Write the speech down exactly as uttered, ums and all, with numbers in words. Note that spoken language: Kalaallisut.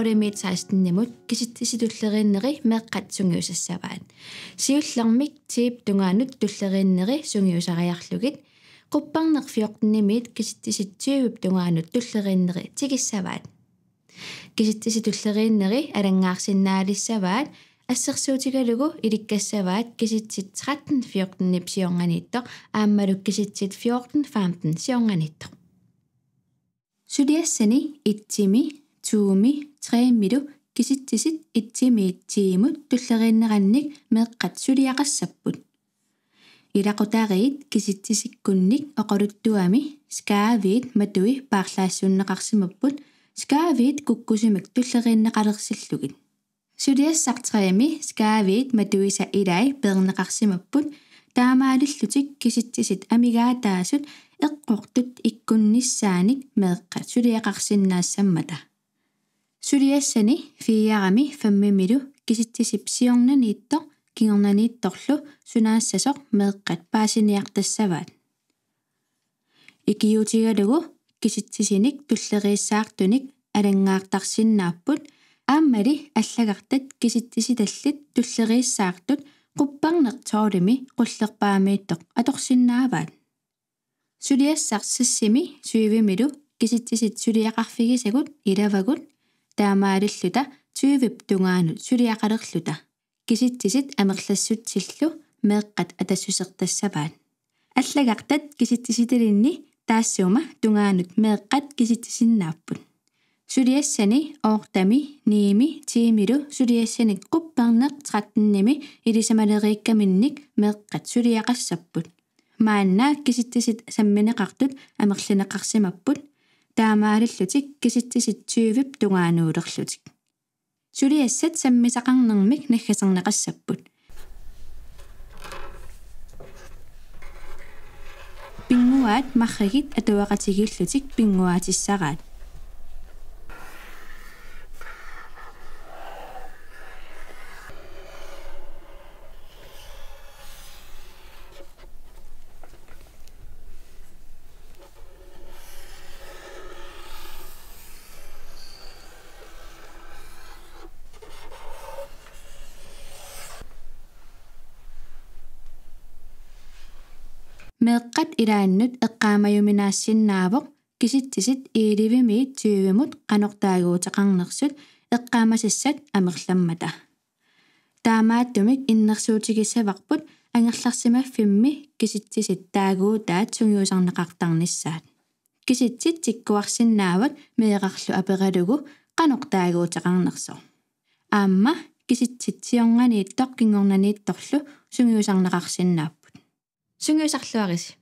Limit seksten-imut kisitsisit tulleriinneri meeqqat sungiusassavaat. Siullermik ti-p tungaanut tulleriinneri sungiusariarlugit, qupperneq fjorten-imiit kisitsisit tyve-p tungaanut tulleriinneri tikissavaat. Kisitsisit tulleriinneri alanngaarsinnaalissavaat, assersuutigalugu ilikkassavaat kisitsit tretten fjorten-ip siornaniittoq aammalu kisitsit fjorten femten siornaniittoq. Suliassani et-imi, to-mi, tre-milu kisitsisit et-imiit ti-mut tulleriinnerannik meeqqat suliaqassapput. Ilaqutariit kisitsisikkunnik oqaluttuami skaaviit matui paarlaassuunneqarsimapput, skaaviit kukkusumik tulleriinneqalersillugit. Suliassaq tre-mi skaaviit matuisa ilai peerneqarsimapput, taamaalillutik kisitsisit amigaataasut eqqortut ikkunnissaanik meeqqat suliaqarsinnaassammata. Suliassani fire-mi fem-imilu kisitsisip siornaniittoq kingornaniittorlu sunaassasoq meeqqat paasiniartassavaat. Ikiuutigalugu kisitsisinik tulleriissaartunik alanngaartarsinnaapput, aammali allagartat kisitsisitallit tulleriissaartut qupperneq tolv-imi qullerpaamiittoq atorsinnaavaat. Suliassaq seks-imi syv-imilu kisitsisit suliaqarfigisagut ilavagut, taamaalilluta tyve-p tungaanut suliaqalerluta kisitsisit amerlassutsillu meeqqat atassusertassavaat. Allagartat kisitsisitalinni taassuma tungaanut meeqqat kisitsisinnaapput. Suliassani otte-mi, ni-mi, ti-milu suliassanik qupperneq tretten-imi ilisimaleriikkaminnik meeqqat suliaqassapput. Maanna kisitsisit sammineqartut amerlineqarsimapput, taamaalillutik kisitsisit tyve-p tungaanuulerlutik. Suliassat sammisaqarnermik naggaserneqassapput. Pinnguaat marrigit atuaqatigiillutik pinnguaatissaraat. Meeqqat ilaannut eqqaamajuminaassinnaavoq kisitsisit elleve-miit tyve-mut qanoq taaguuteqarnersut eqqaamasassat amerlammata. Taamaattumik innersuutigissavarput angerlarsimaffimmi kisitsisit taaguutaat sungiusarneqartarnissaat. Kisitsit tikkuarsinnaavat meerarlu aperalugu qanoq taaguuteqarnersoq. Aamma kisitsit siornaniittoq kingornaniittorlu sungiusarneqarsinnaapput. Sungiusarluarisi.